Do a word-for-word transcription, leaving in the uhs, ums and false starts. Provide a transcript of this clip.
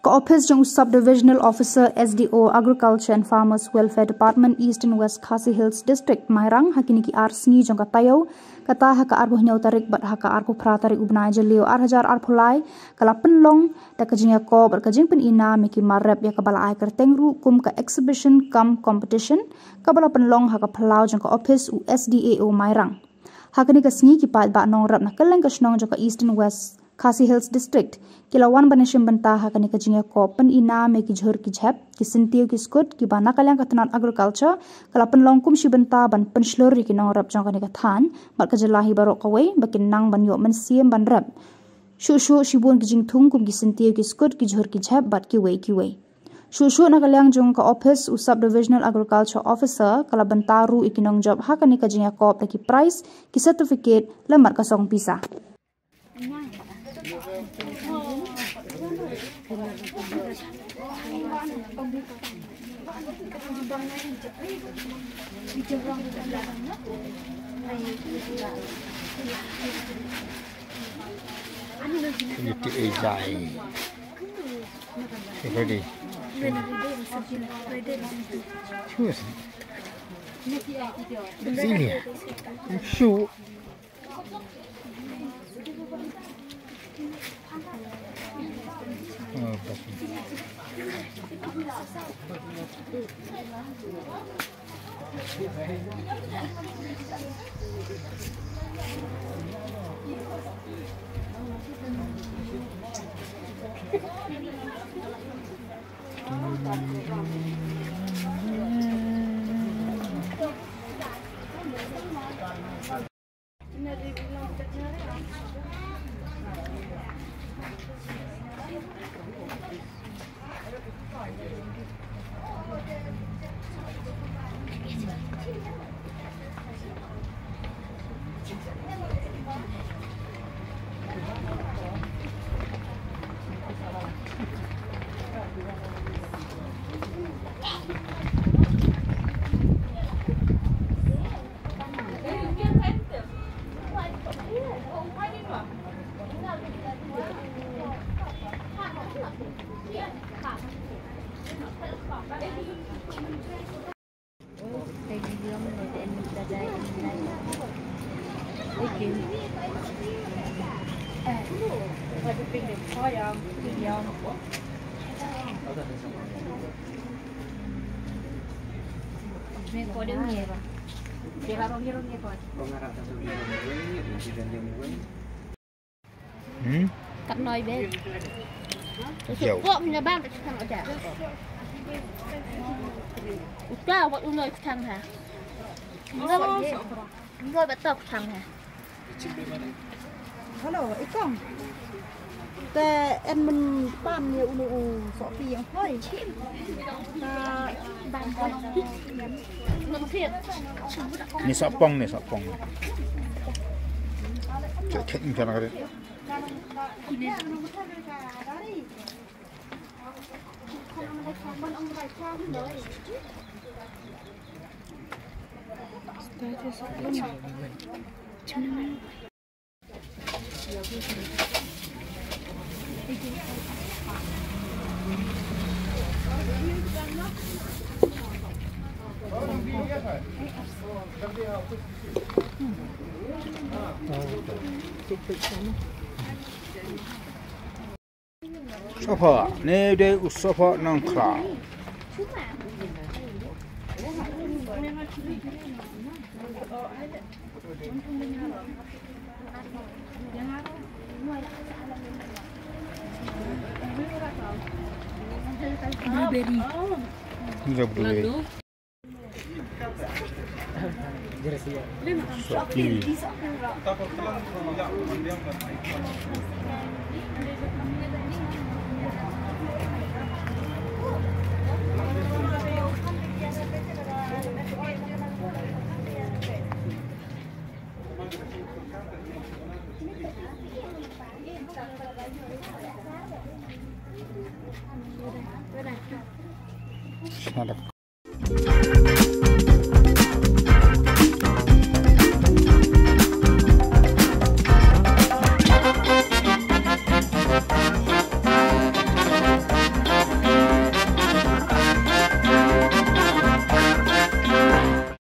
Ka ophis jong u Sub Divisional Officer S D O Agriculture and Farmers Welfare Department, East and West Khasi Hills District, Mairang, ha kine ki ar sngi jong ka taïew, kata ha ka arphew hynñiew tarik bad ha ka arphew phra tarik u bnai Jylliew ar hajar arphew lai, ka la pynlong da ka jingïakob bad ka jingpyni nam ïa ki mar rep ïa kaba la ai kyrteng ruh kum ka exhibition cum competition, kaba la pynlong ha ka phyllaw jong ka ophis u S D A O Mairang. Ha kane ka sngi ki paidbah nongrep na kylleng ka shnong jong ka East and West Khasi Hills District ki la wan ban ïashim bynta ha kane ka jingïakob, pyni nam ïa ki jhur ki jhep, ki syntiew ki skud kiba na ka liang ka tnat agriculture ka la pynlong kum shi bynta ban pynshlur ïa ki nongrep jong kane ka thaiñ bad ka jylla hi baroh kawei ba kin nang ban ïoh mynsiem ban rep. Shuh shuh shibun ki jingthung kum ki syntiew ki skud, ki jhur ki jhep bad kiwei kiwei. Shuh shuh na ka liang jong ka ophis u Sub Divisional Agriculture Officer ka la bynta ruh ïa ki nongjop ha kane ka jingïakob da ki prize, ki certificate lem bad ka song pisa. Ready. Sini. Shu. Oh, pas. Hmm? Kat noi be. Jauh. Kok punya bang kat sana aja. Uta wat unoi kat sana. Unoi betok kat sana. Hello, ikong. Te en men pan ïa unu u sopi yang hoi. Ni sapong, ni sapong. Cek cek ni sana kali. Sofa, ne dei u sofa nang kla. Blueberry. Blueberry.